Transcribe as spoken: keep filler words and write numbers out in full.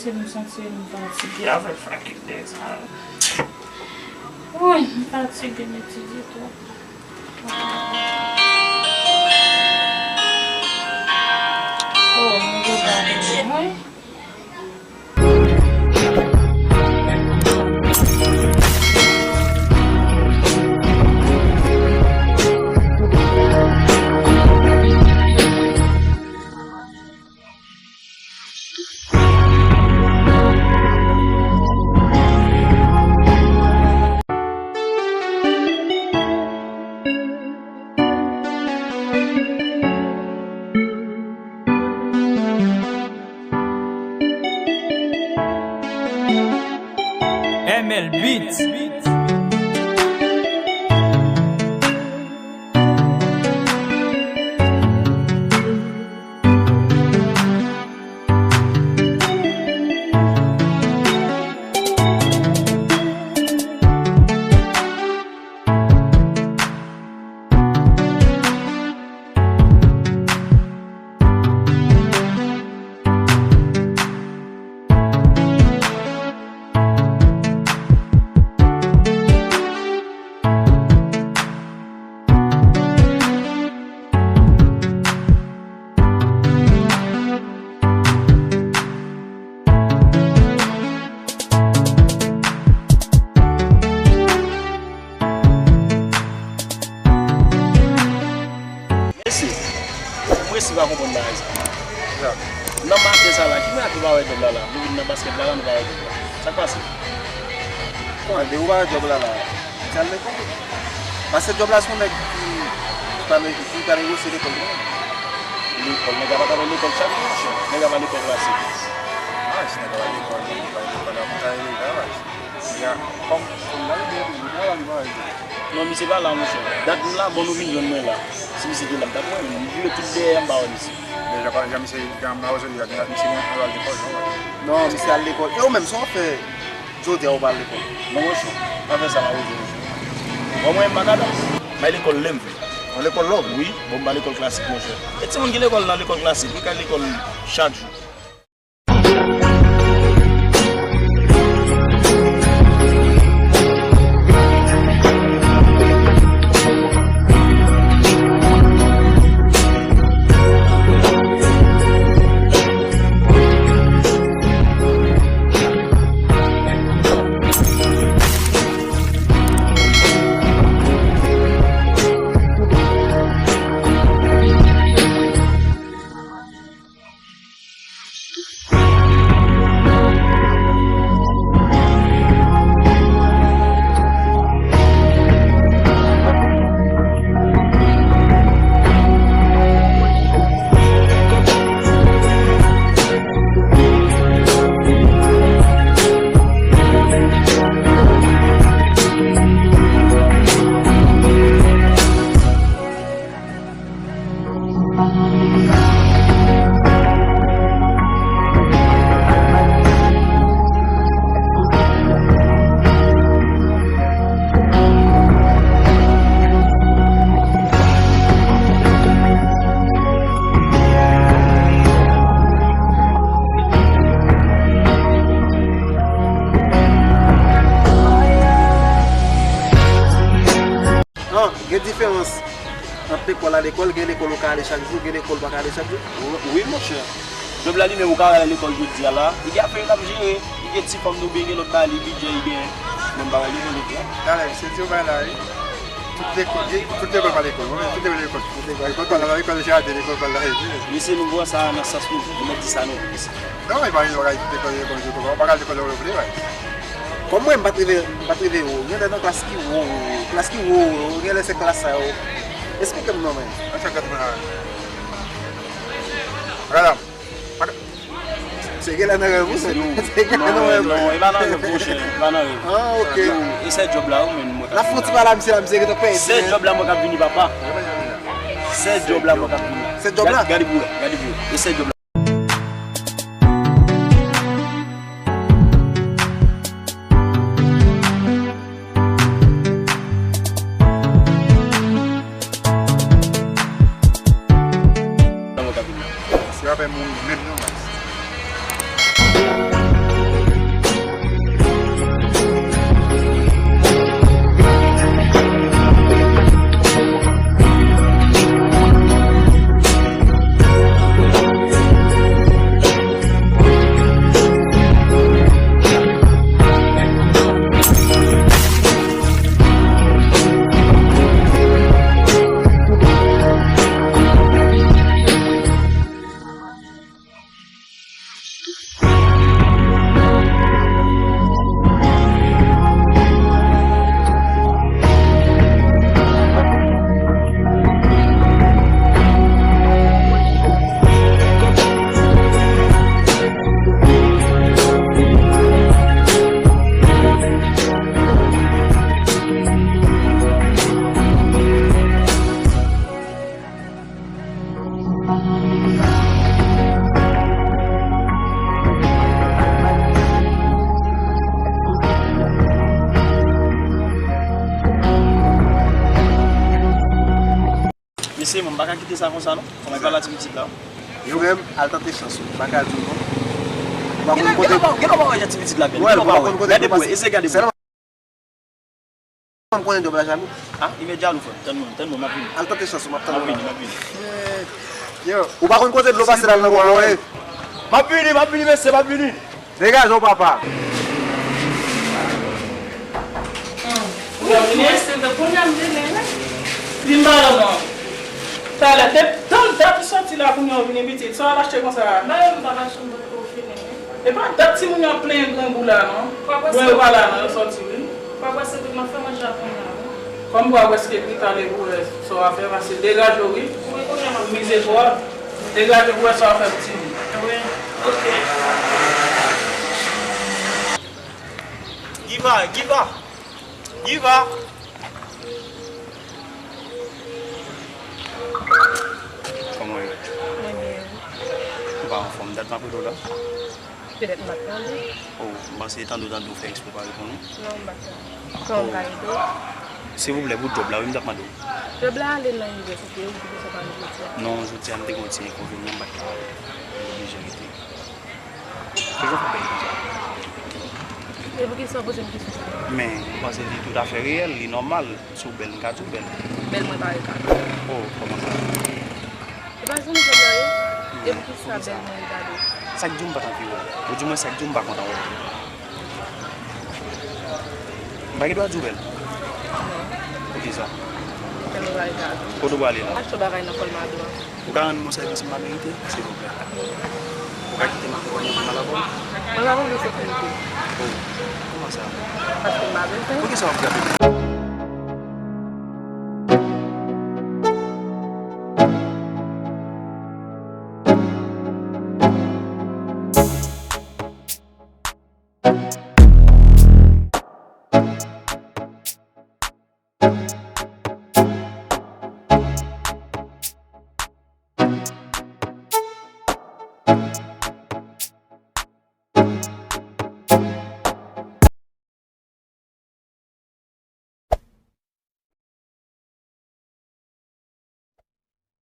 M santi m fatige avèk fakilte sa yo. Woy, m fatige, m etidye twòp. Oh, m gade, woy. M L Beats. Mesye, m resi pa konprann bagay sa. Sa. Nan maten sa la, ki bagay nou pa wè djòb la la? Nou vin nan baskèt la la, nou pa wè djòb la. Sa k pase? Kòman, depi ou pa wè djòb la la? Ou t al lekòl? Paske djòb la se yon nèg ki, ki pa ne-, ki pa negosye lekòl li menm. Lekòl, nèg la pa t al lekòl chak jou, monchè. Nèg la pa lekòl klasik. Ah, si nèg la pa lekòl, li pa lekòl, la pou ta rele travay. Nèg la, kòm, kòm la, li gen, li travay, li pa rele. Non, misye pa la, monchè. Dat m la, bon, nou vin jwenn mwen la. Si misye te la, m t ap wè l. M vire tout dèyè, m pa wè misye. Men jan pa, jan misye, jan m la wè jodi a, gen dat misye gen, al lekòl, non, wè. Non, misye al lekòl. E ou menm, sa w fè jodi a, ou pa al lekòl? Non, monchè. Pa fè sa, m ap rete, monchè. Bon, mwen, m makadam. M al lekòl lè m vle. Ou lekòl lè w vle? Wi, bon, m pa lekòl klasik, monchè. E timoun ki lekòl nan lekòl klasik, wi, k al lekòl chak jou. Non, gen diferans ant lekòl a lekòl, gen lekòl ou ka ale chak jou, gen lekòl ou pa ka ale chak jou. Wi, wi, monchè. Djòb la li menm ou ka al lekòl jodi a la, li gen afè l ap jere, li gen ti fanm li oubyen gen lòt bagay, li bidjè, li gen. Men m pa al lekòl jodi a. Talè, se di w bay la, wi. Tout lekòl, tout lekòl pa lekòl. Mwen menm, tout lekòl, lekòl, tout lekòl, lekòl pa la, lekòl jade, lekòl pa la. Mesye, nou pran sa nan sans nou, nou mèt di sa nou, mesye. Non, e pa yon bagay, tout lekòl, lekòl, lekòl, ou pa ka al lekòl lè w vle, wi. Kòm mwen, m pa t rive, m pa t rive wo. Gen lè nan klas ki wo, wo, wo. Klas ki wo, wo, wo. Gen lè se klas sa yo. Esplike m non, men. An sa gade mwen la. Gade la. Se gen lè nan rèv ou, se gen lè nan rèv ou. Non, e pa nan rèv, monchè, e pa nan rèv. Ah, ok. Yo, e sèl djòb la, wi, men mwen ka. N ap fè yon ti pale a misye la, misye gentan pèdi, men. Sèl djòb la mwen ka vini, papa. Sèl djòb la mwen ka vini. Sèl djòb la? Gade, gade pou wè, gade pou wè. E sèl djòb la. Se pa fè moun menm non, guys. M pa ka kite sa konsa non. Fò mwen pale a ti pitit la. Frè m, al tante chans ou. M pa ka di w non. Ou pa konn kote. Gen lè w pa wè jan ti pitit la bèl. Gen lè w pa wè. Gade pou wè, eseye gade pou wè. M konnen djòb la jalou. Ah, li mèt jalou frè m. Tann mwen, tann mwen, m ap vini. Al tante chans ou, m ap tann ou la. M ap vini, m ap vini. Yo, ou pa konn kote dlo pase la nan kò a, wi. M ap vini, m ap vini, mesye, m ap vini. Degaje w, papa. Ou vini? Mesye, kounye a m vini, wi. Vin ba non. Talè, te, tann dat ou soti la, kounye a w vini, pitit. Sa w al achte konsa a? Ba yo, m pa mache, m poko fini. E pa dat timoun yo ap plenyen grangou la non. Bon, yo pa la non, yo soti wi. Pwa prèske kwit, m ap fè manje a kounye a wi. Kòm pwa prèske kwit, ale pou wè sa w a fè, pase degaje w wi. Wi, kounye a m ap. Ou mize twòp. Degaje w pou wè sa w a fè pou timoun. Wi, oke. Giva, Giva, Giva. Kòman w ye? Mwen byen wi. Ou pa anfòm, dat m ap rele w la. Petèt m pa t tande. Oh, m panse tande w, tande w fè eksprè w pa reponn wi. Non, m pa t tande. Kòman m ka ede w? Silvouplè, pou djòb la, wi, m t ap mande w. Djòb la ale nan inivèsite, ou di konsa pa vin jodi a. Non, jodi a m te gen yon ti enkonvenyan, m pa t ka ale. M oblije rete. Ki jan w fè bay konsa? E poukisa w poze m kesyon sa a? Men, m panse li toutafè reyèl, li nòmal. Si w bèl, m ka di w bèl. Bèl mwen pa regade. Oh, kòman sa? E pa janm jòb la ye? E poukisa bèl mwen regade w? Sa k di w m pa t anvi wè w? Ou di mwen sa k di w m pa kontan wè w? M pa gen dwa di w bèl? Non. Poukisa? Bèl mwen pa regade w. Kote w prale la? Achte yon bagay nan kòl madan. Ou ka rann mwen yon sèvis m pa merite, silvouplè? Ou ka kite m akonpanye w pou m al avè w? Mwen pa bezwen sekirite. Oh, kòman sa? Paske m pa bezwen. Poukisa w ap frape m?